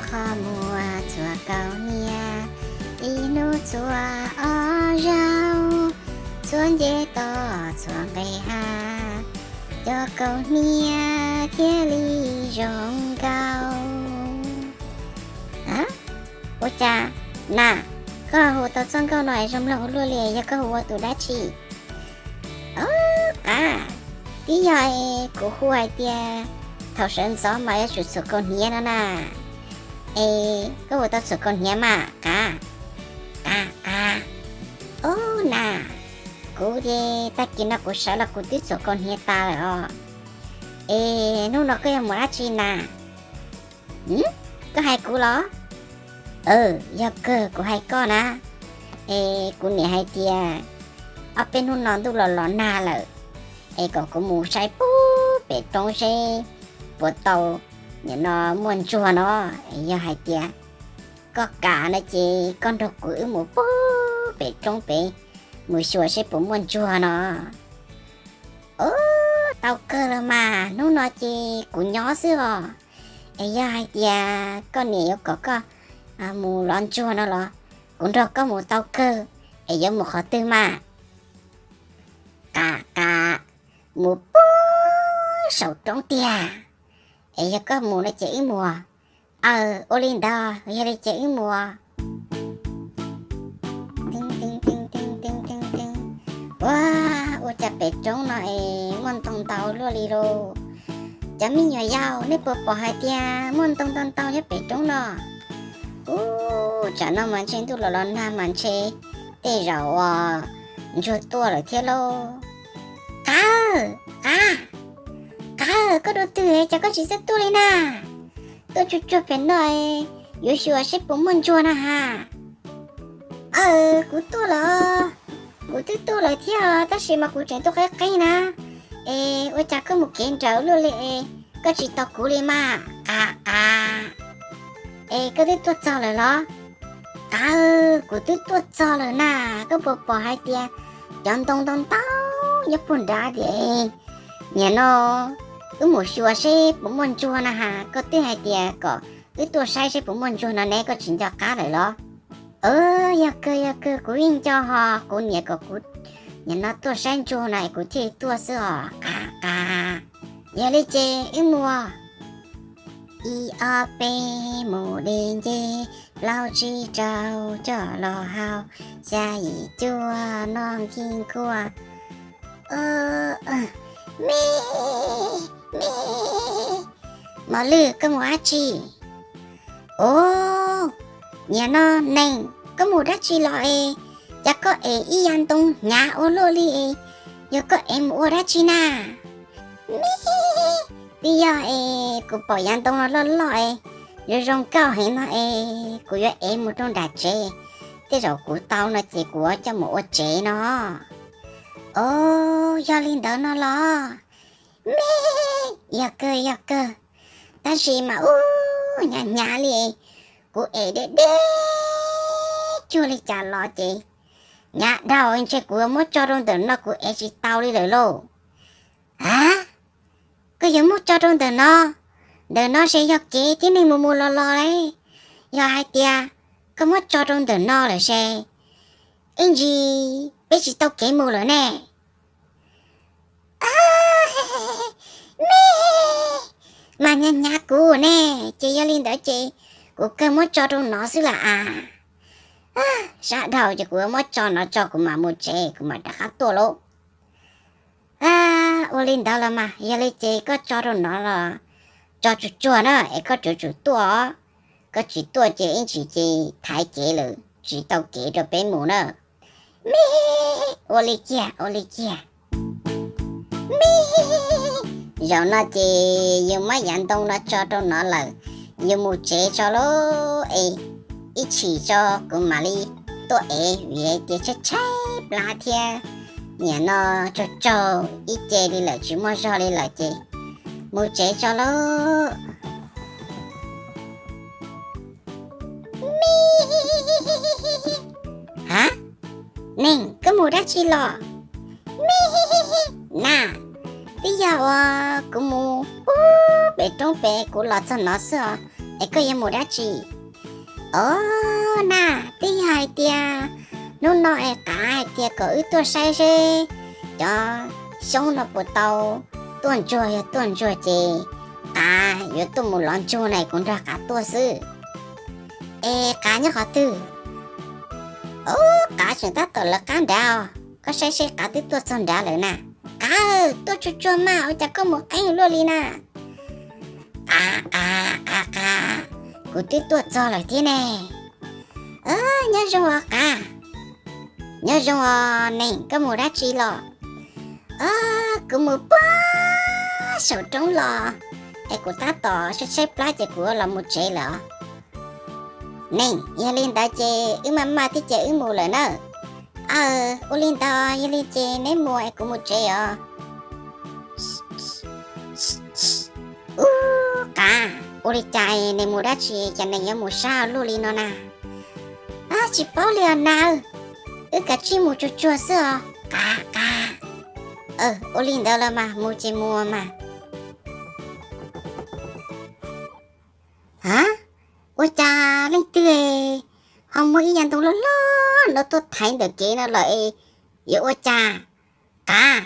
Qhov muag txhua kaus hniav, ib hnub txhua ob zaug, txhua nce toj txhua nqes hav, cov kaus hniav thiaj li zoo nkauj. Ua cas, Nas, koj hu tau txoj nkauj no es zoo mloog ua luaj li, yog koj hu ua tus dab tsi? Qav, twb yog kuv hu hais tias thaum sawv ntxov mas yuav tsum txhuam kaus hniav no na. Es koj ua tau txhuam kaus hniav mas, Qav? Qav, Qav, ub Nas, kuv ces tag kis no kuv sawv los kuv twb txhuam kaus hniav tas lawm os. Es hnub no koj yuav mus dab tsi na? Koj hais kuv los? Yog kawg kuv hais koj na. Es kuv niam hais tias ob peb hnub no ntuj los los nag lawm, es kom kuv mus saib puag pem roob seb puas tau, nim no muaj ntsuag no. Es yog hais tias koj kam no ces koj nrog kuv wb mus puag pem roob pem, mus xyuas seb puas muaj ntsuag no. Ub, tau kawg los mas, hnub no ces kuv nyob xwb os. Es yog hais tias koj niam yuav kom koj mus lov ntsuag no los kuv nrog koj mus tau kawg, es yuav mus qhov twg mas? Qav, Qav, mus puag saum roob tiag. Es yog koj mus no ces wb mus. Aw, ua li ntawd yog li ces wb mus. Ua, ua cas pem roob no es muaj ntoo ntau luaj li lauj? Cov me nyuam yaus, nej puas pom hais tias muaj ntoo ntau ntau nyob pem roob no? Ub, tsam no mas ntshe ntuj los los nag mas ntshe tej zaum uas ntsuag tuaj lawm thiab lauj. Qav, Qav, Qav, koj dua twg es cas koj tsis txawj tuaj li na? Tuaj tsuag tsuag pem no, yuav xyuas seb puas muaj ntsuag na has. Aw, kuv tuaj lawm, kuv twb tuaj lawm thiab tab sis mas kuv tseem tuaj qeeb qeeb na. Es ua cas koj mus kev nrawm luaj li es koj tsis tos kuv li mas, Qav, Qav? Es koj twb tuaj txog lawm los? Qav, kuv twb tuaj txog lawm na, koj puas pom hais tias cov ntoo ntau ntau nyob puag nrad tias, nim no wb mus xyuas seb puas muaj ntsuag na has, koj twb hais tias kom wb tuaj saib seb puas muaj ntsuag no ne, koj tsis nco qab lawm los? Yog kawg, yog kawg, kuv yeej nco ho, kuv niam kom kuv nim no tuaj saib ntsuag no es kuv thiaj tuaj xwb os, Qav, Qav. Yog li ces wb mus. Ib ob peb mus de nce, plaub tsib rau coj los hau, xya yim cuaj noj nkij nkuaj. Me, me, Mos Lwj, koj mus dab tsi? Ub, nim no Nees, koj mus dab tsi los es cas koj ev ib yav ntoo hnyav ua luaj li es, yog koj ev mus ua dab tsi na? Me, twb yog es kuv pom yav ntoo no loj loj es zoo zoo nkauj heev no es kuv yuav ev mus rau nram tsev, tej zaum kuv tau no ces kuv coj mus ua tsev no. Os, yog li ntawd no los? Me, yog kawg, yog kawg, tab sis mas ub, hnyav hnyav li, kuv ev deb deb cuag li cas los ces hnyav dhau, ntshe kuv muab tso rau ntawm no kuv ev tsis tau li lawm lauj. A, koj yuav muab tso rau ntawm no? Ntawm no ces yog kev tib neeg mus mus los los li. Yog hais tias koj muab tso rau ntawm no lawm ces ib ntsis peb tsis tau kev mus lawm ne. Me, mas hnyav hnyav kuv ne, ces yog li ntawd ces kuv kawg muab tso rau no xwb lam as. Sab dhau ces kuv muab tso no tso kuv mam mus tsev, kuv mam rov qab tuaj lauj. Ua li ntawd los mas yog li ces koj tso rau no los tso tsuag tsuag na es koj tsum tsum tuaj os. Koj tsis tuaj ces ib ntsis ces thaiv kev lawm tsis tau kev rau peb mus na. Me, ua li kiag, ua li kiag. Me, zaum no ces yus muab yav ntoo no tso rau no lawm, yus mus tsev tso lauj es, ib chim tso kuv mam li tuaj ev vim tias tshaib tshaib plab thiab, nim no tsaug tsaug ib ce li lawm tsis muaj zog li lawm ces mus tsev tso lauj. Me, ha, Nees, koj mus dab tsi los? Me, na, twb yog uas kuv mus puag pem roob pem kuv los txog no xwb os, Es koj yuav mus dab tsi? Os, Naj, twb yog hais tias hnub no es Qav hais tias kom wb tuaj saib seb cov xyoob no puas tau tuaj ntsuag, yog tuaj ntsuag ces Qav yuav tuaj mus lov ntsuag na, kuv nrog Qav tuaj xwb. Es Qav nyob qhov twg? Os, Qav tseem tab tom lawv qab nrad os, koj saib seb Qav twb tuaj txog nrad lawm na. Qav, tuaj tsuag tsuag mas, ua cas koj mus qeeb luaj li na? Qav, Qav, Qav, Qav, kuv twb tuaj txog lawm thiab ne. Nyob zoo os Qav. Nyob zoo os Neeg, koj mus dab tsi los? Os, kuv mus puag saum roob los, es kuv tab tom saib saib plab ces kuv los mus tsev lawm os. Neeg, yog li ntawd ces wb maj maj thiab ces wb mus lawm na. Aw, ua li ntawd yog li ces neb mus es kuv mus tsev os. Ub, Qav, ua li cas neb mus dab tsi cas neb yuav mus sab luaj li no na? Tsis paub li os na, wb kav tsij mus tsuag tsuag xwb os Qav, Qav. Ua li ntawd los mas mus ces mus mas. Ha, ua cas leej twg ho muaj ib yav ntoo loj loj no tuaj thaiv ntawm kev no lawm es yuav ua cas? Qav,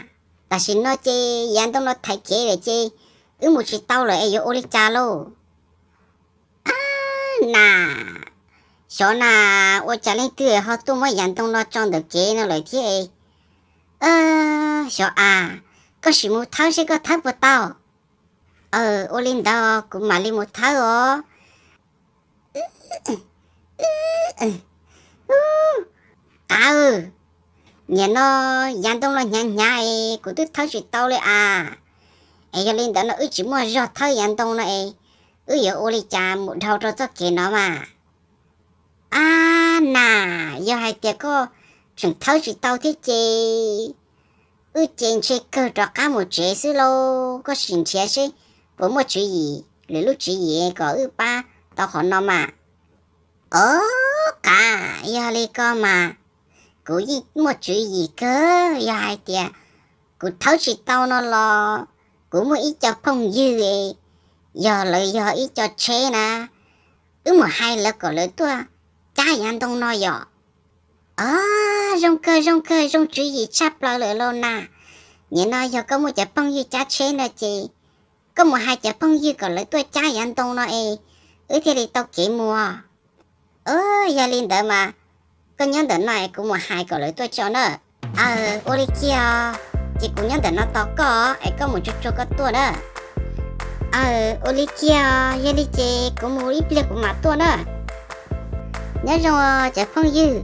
tam sim no ces yav ntoo no thaiv kev lawm ces wb mus tsis tau lawm es yuav ua li cas lauj? Ab, na, xyov na, ua cas leej twg ho tuaj muab yav ntoo no tso ntawm kev no lawm thiab? Xyov a, koj sim mus thawb seb koj thawb puas tau. Aw, ua li ntawd kuv mam li mus thawb os. Qav, nim no yav ntoo los hnyav hnyav es kuv twb thawb tsis tau li as. Es yog li ntawd no wb tsis muaj zog thawb yav ntoo no es wb yuav ua li cas mus dhau rau txoj kev no mas? Ab, na, yog hais tias koj tseem thawb tsis tau thiab ces wb ces ntshe kawg rov qab mus tsev xwb lauj. Koj sim nrhiav seb puas muaj tswv yim, lwm lub tswv yim kom wb pab tau qhov no mas. Os, Qav, yog li ko mas kuv yeej muaj tswv yim kawg. Yog hais tias kuv thawb tsis tau no los kuv muaj ib co phooj ywg, yog lawv yog ib co tsheb na, wb mus hais lawv kom lawv tuaj cab yav ntoo no yom. Os, zoo kawg zoo kawg, zoo tswv yim tshaj plaws lawm lauj na. Nim no yog koj muaj cov phooj ywg cab tsheb no ces koj mus hais cov phooj ywg kom lawv tuaj cab yav ntoo no es wb thiaj li tau kev mus. Os, yog li ntawd mas koj nyob ntawm no es kuv mus hais kom lawv tuaj tso na. Aw, ua li kiag, ces kuv nyob ntawm no tos koj es koj mus tsuag tsuag koj tuaj na. Aw, ua li kiag, yog li ces kuv mus ib pliag kuv mam tuaj na. Nyob zoo cov phooj ywg,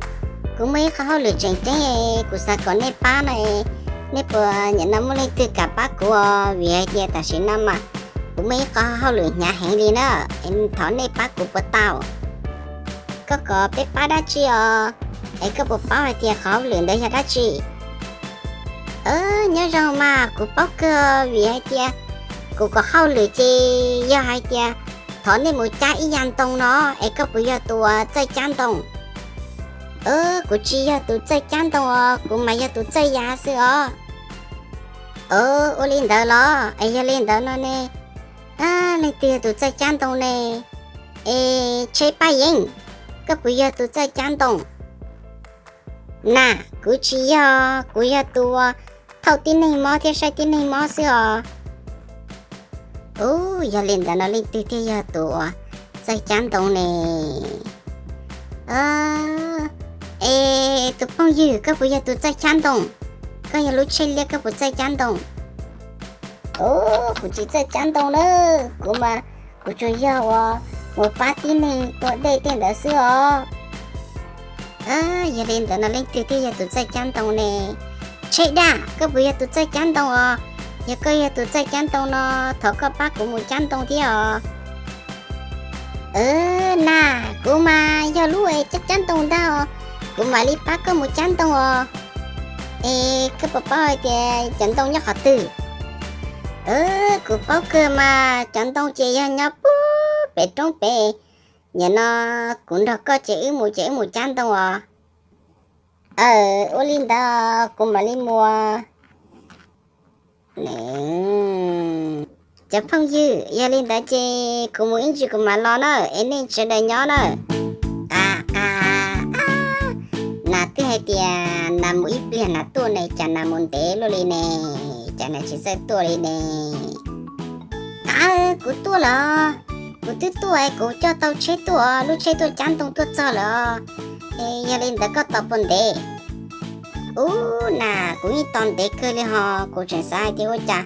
kuv muaj ib qho hauj lwm tseem ceeb kuv xav kom nej pab no, nej puas nim no muaj leej twg kam pab kuv os? Vim hais tias tam sim no mas kuv muaj ib qho hauj lwm hnyav heev li na, es thov nej pab kuv puas tau? Koj kom peb pab dab tsi os? Es koj puas paub hais tias qhov hauj lwm ntawd yog dab tsi? Nyob zoo mas kuv paub kawg, vim hais tias kuv kom hauj lwm ces yog hais tias thov nej mus cab ib yav ntoo no, es koj puas yog tus uas txawj cab ntoo? Kuv tsis yog tus txawj cab ntoo os, kuv mas yog tus txawj ya xwb os. Ua li ntawd los? Es yog li ntawd no ne, leej twg yog tus txawj cab ntoo ne? Es Tsheb Paj Yeeb, koj puas yog tus txawj cab ntoo? Na, kuv tsis yog, kuv yog tus uas thauj tib neeg mob thiab saib tib neeg mob xwb os. Ub, yog li ntawd no leej twg thiaj yog tus uas txawj cab ntoo ne? Es tus phooj ywg, koj puas yog tus txawj cab ntoo? Koj yog lub tsheb liab, koj puas txawj cab ntoo? Ub, kuv tsis txawj cab ntoo na, kuv mas kuv tsuas yog uas mus pab tib neeg tua dej tej ntawd xwb os. Yog li ntawd no leej twg thiaj yog tus txawj cab ntoo ne? Tsheb Daj, koj puas yog tus txawj cab ntoo os? Yog koj yog tus txawj cab ntoo no, thov koj pab kuv mus cab ntoo thiab os. Na, kuv mas yog lub es cab cab ntoo ntag os, kuv mam li pab koj mus cab ntoo os. Es koj puas paub hais tias cov ntoo nyob qhov twg? Kuv paub kawg mas, cov ntoo ces yog nyob puag pem roob pem. Nim no kuv nrog koj ces wb mus ces wb mus cab ntoo os. Aw, ua li ntawd kuv mam li mus. Cov phooj ywg, yog li ntawd ces kuv mus ib ntsis kuv mam los na, es nej sawv daws nyob na. Qa, qa, a, nas twb hais tias nas mus ib pliag nas tuaj ne, cas nas mus ntev luaj li ne, cas nas tsis txawj tuaj li ne. Qa, kuv tuaj lawm, kuv twb tuaj es kuv coj tau tsheb tuaj, lub tsheb tuaj cab ntoo tuaj txog lawm os. Es yog li ntawd koj tos puas ntev? Ub, nas kuv yeej tos ntev kawg li hos, kuv tseem xav hais tias ua cas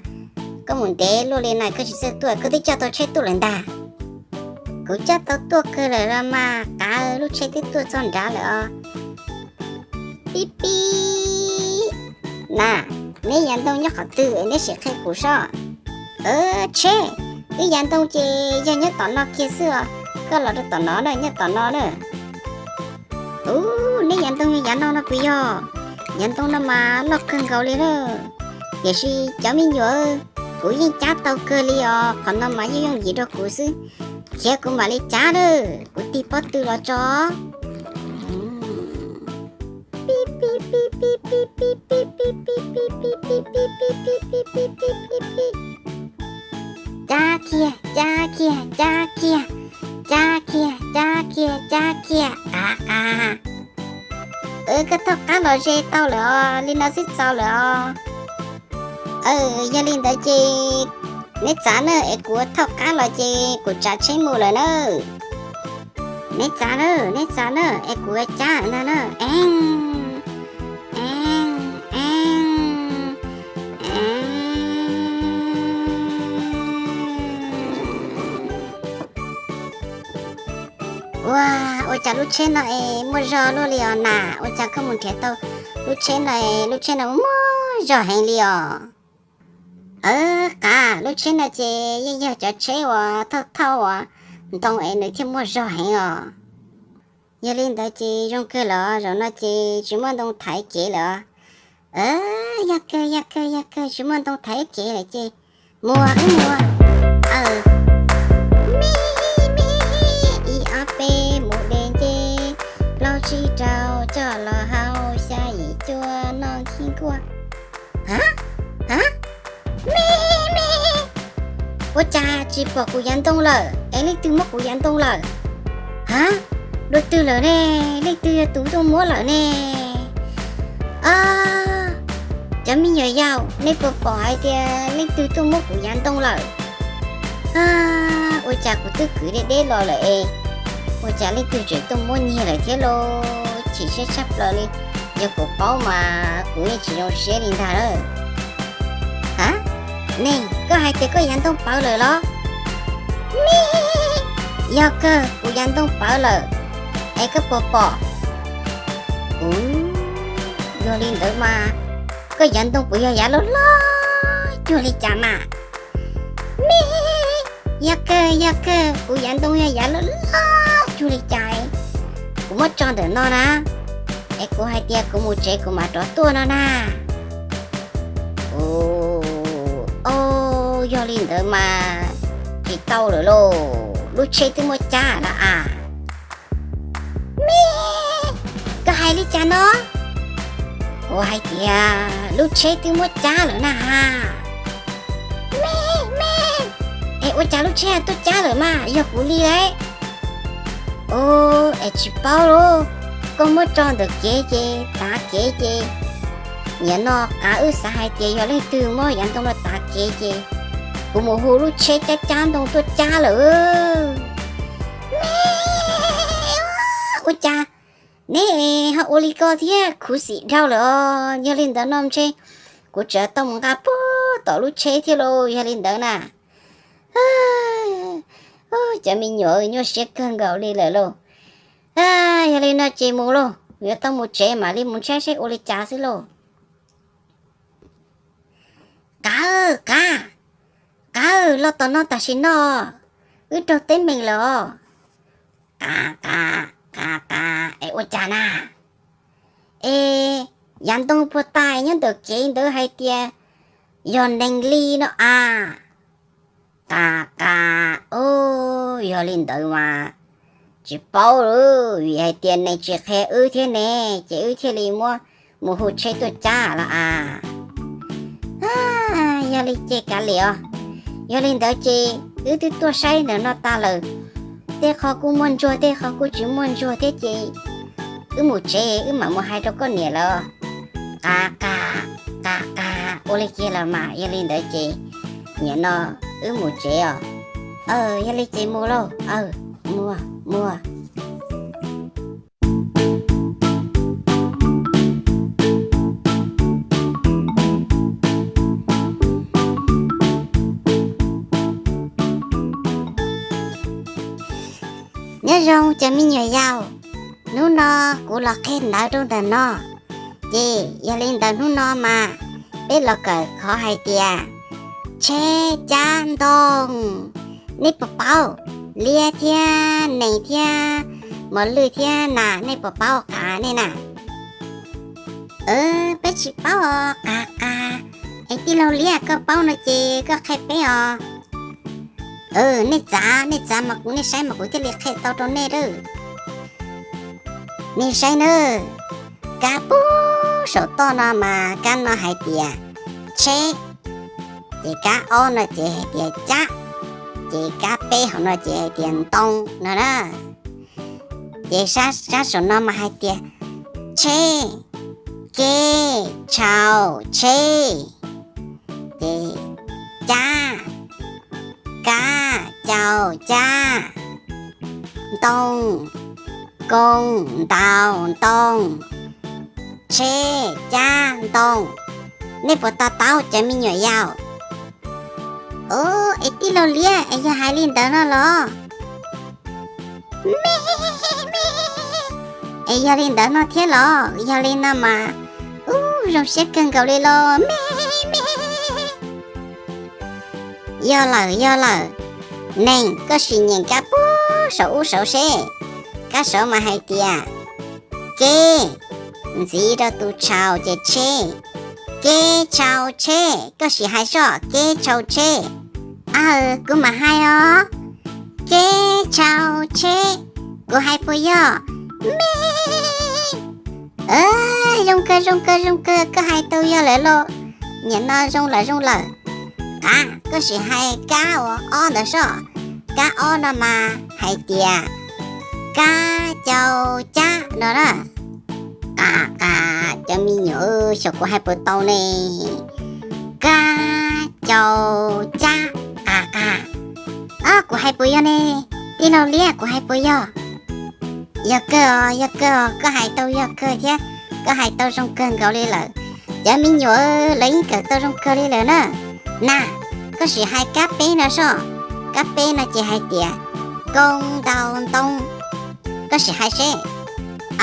koj mus ntev luaj li na, koj tsis txawj tuaj, koj twb coj tau tsheb tuaj lawm ntag. Kuv coj tau tuaj kawg lawm los mas, qav, lub tsheb twb tuaj txog nrad lawm os. Pib pib. Nas, neb yav ntoo nyob qhov twg, neb sim qhia kuv sob. Tsheb, wb yav ntoo ces yog nyob tom no kiag xwb os, koj los rau tom no na, nyob tom no na. Ub, neb yav ntoo yog yav no no puas yog? Yav ntoo no mas loj kawg nkaus li na. Tiam sis cov me nyuam, kuv yeej cab tau kawg li os, qhov no mas yeej yooj yim rau kuv xwb. Khiav kuv mam li cab na, kuv tig pob tw los tso. Cab kiag, cab kiag, cab kiag, cab kiag, cab kiag, cab kiag, qav, qav. Koj thauj qab los ze tau lawm os, li no xwb txaus lawm os. Yog li ntawd ces neb txav na, es kuv thauj qab los ces kuv tsav tsheb mus lawm na. Neb txav na, neb txav na, es kuv cab ntag na. Eeb, eeb, eeb, eeb. Ua, ua cas lub tsheb no es muaj zog luaj li os nas, ua cas koj mus nrhiav tau lub tsheb no, lub tsheb no muaj zog heev li os. Qav, lub tsheb no ces yeej yog cov tsheb uas thauj thauj uas ntoo es nws thiaj muaj zog heev os. Yog li ntawd ces zoo kawg lawm, zaum no ces tsis muaj ntoo thaiv kev lawm. Yog kawg, yog kawg, yog kawg, tsis muaj ntoo thaiv kev lawm ces mus wb mus. Me, me, ib ob peb mus deb nce, plaub tsib rau coj los hau, xya yim cuaj noj khib nkuaj. Ha, ha, me, me. Ua cas tsis pom kuv yav ntoo lawm es leej twg muab kuv yav ntoo lawm? Ha, dua twg lawm ne? Leej twg yog tus tuaj muab lawm ne? Cov me nyuam yaus, nej puas pom hais tias leej twg tuaj muab kuv yav ntoo lawm? Ua cas kuv twb kwv deb deb los lawm es ua cas leej twg tseem tuaj muab nyiag lawm thiab lauj? Chim siab tshaj plaws li. Yog kuv paub mas kuv yeej tsis zoo siab li ntag lawm. Ha, ne, koj hais tias koj yav ntoo pawv lawm los? Me, yog kawg, kuv yav ntoo pawv lawm es koj puas pom? Ub, yog li ntawd mas koj yav ntoo puas yog yav loj loj cuag li cas mas? Me, yog kawg, yog kawg, kuv yav ntoo yog yav loj loj cuag li cas? Kuv muab tso ntawm no na, es kuv hais tias kuv mus tsev kuv mam rov tuaj no na. Ub, o, yog li ntawd mas tsis tau lawm lauj, lub tsheb twb muab cab lawm as. Me, koj hais li cas no? Kuv hais tias lub tsheb twb muab cab lawm na ha. Me, me, es ua cas lub tsheb tuaj cab lawm mas yog kuv li lauj? Ub, es tsis paub lauj, koj muab tso ntawm kev ces tav kev ces, nim no qav wb xav hais tias yog leej twg muab yav ntoo no tav kev ces kuv mus hu lub tsheb cab cab ntoo tuaj cab lawm. Me, ua cas neb ho ua li ko thiab, khuv xim dhau lawm os. Yog li ntawd no ntshe kuv tseem tau mus nqa puag tom lub tsheb thiab lauj, yog li ntawd na. Cov me nyuam nyuaj siab kawg nkaus li lawm lauj. Yog li no ces mus lauj, yuav tau mus tsev mam li mus ntshai seb ua li cas xwb lauj. Qav, qav, qav, los tom no tam sim no, wb raug teeb meem lawm os. Qav, qav, qav, qav, es ua cas na? Es yav ntoo puag ta nyob ntawm kev ntawd hais tias yog neeg li no as. Qav, qav, o, yog li ntawd mas tsis paub lauj, vim hais tias neeg tsis qhia wb thiab ne, ces wb thiaj li muab mus hu tsheb tuaj cab los as. Yog li ces kav liam os, Yog li ntawd ces wb twb tuaj saib ntawm no tas lawm, tej qho kuj muaj ntsuag, tej qho kuj tsis muaj ntsuag thiab ces wb mus tsev wb mam mus hais rau koj niam lawv. Qa qa, qa qa, ua li kiag los mas, yog li ntawd ces nim no wb mus tsev os. Aw, yog li ces mus lauj, aw, mus, mus. Nyob zoo cov me nyuam yaus, hnub no kuv los qhia ntawv rau ntawm no, ces yog li ntawd hnub no mas peb los kawm qhov hais tias tsheb cab ntoo. Nej puas paub, liab thiab nees thiab mos lwj thiab nas, nej puas paub qav nej na? Peb tsis paub os, qav qav. Es tij laug liab, koj paub no ces koj qhia peb os. Nej txav, nej txav mas kuv, nej saib mas kuv thiaj li qhia tau rau nej lawm. Nej saib nawb, kab puag saum toj no mas kab no hais tias tsheb, ces kab ob no ces hais tias cab, ces kab peb hauv no ces hais tias ntoo no na. Ces sab saum no mas hais tias tsheb, keb tshau tsheb, ces cab, kab cau cab, ntoo, koo ntau ntoo, tsheb cab ntoo. Nej puas to taub cov me nyuam yaus? Ov, es tij laug liab, es yog hais li ntawd no los? Es yog li ntawd no thiab los? Yog li no mas, ub, zoo siab kawg nkaus li los me me. Yog lawm, yog lawm. Nees, koj sim nyeem kab puag saum ub saud seb. Kab saud mas hais tias keb, ntxiv rau tus tshau ces tsheb. Keb tshau tsheb, koj sim hais soj, keb tshau tsheb. Aw, kuv mam hais os. Keb tshau tsheb, kuv hais puas yog? Me, zoo kawg, zoo kawg, zoo kawg, koj hais tau yog lawm lauj. Nim no zoo lawm, zoo lawm. Qav, koj sim hais kab uas ob ntawd soj. Kab ob no mas hais tias kab cau cab no na. Qa qa, cov me nyuam, xyov kuv hais puas tau ne. Kab cau cab, qa qa. Ob, kuv hais puas yog ne? Tij laug liab, kuv hais puas yog? Yog kawg os, yog kawg os, koj hais tau yog kawg thiab, koj hais tau zoo kawg nkaus li lawm. Cov me nyuam, lawv yeej kawm tau zoo kawg li lawm na. Na, koj sim hais kab peb no soj. Kab peb no ces hais tias koo ntau ntoo. Koj sim hais seb.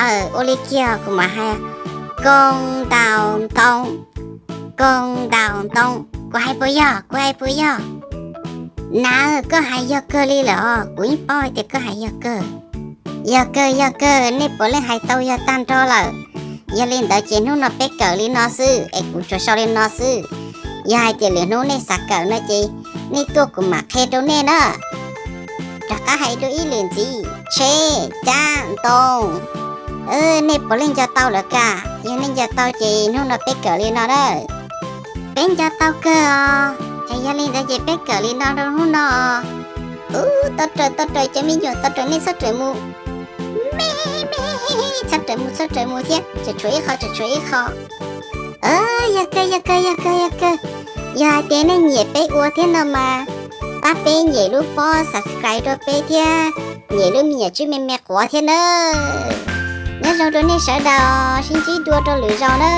Aw, ua li kiag kuv mam hais. Koo ntau ntoo, koo ntau ntoo. Kuv hais puas yog? Kuv hais puas yog? Na, koj hais yog kawg li lawm os, kuv yeej paub hais tias koj hais yog kawg. Yog kawg, yog kawg, nej puav leej hais tau yog tag nrho lawm. Yog li ntawd ces hnub no peb kawm li no xwb es kuv tsuas sau li no xwb. Yog hais tias lwm hnub nej xav kawm no ces nej tuaj kuv mam qhia rau nej na. Rov qab hais dua ib lwm ntxiv, tsheb cab ntoo. Nej puav leej nco tau lawm kag? Yog nej nco tau ces hnub no peb kawm li no na. Peb nco tau kawg os. Es yog li ntawd ces peb kawm li no rau hnub no. Ub, tau raws, tau raws cov me nyuam, tau raws nej txhob raws mus. Me me, txhob raws mus, txhob raws mus thiab, tseem tshuav ib qho, tseem tshuav ib qho. Yog kawg, yog kawg, yog kawg, yog kawg. Yog hais tias nej nyiam peb ua thiab no mas pab peb nyem lub pob subscribe rau peb thiab, nyem lub me nyuam tswb me me quav thiab nawb. Nyob zoo rau nej sawv daws, sib ntsib dua rau lwm zaus na.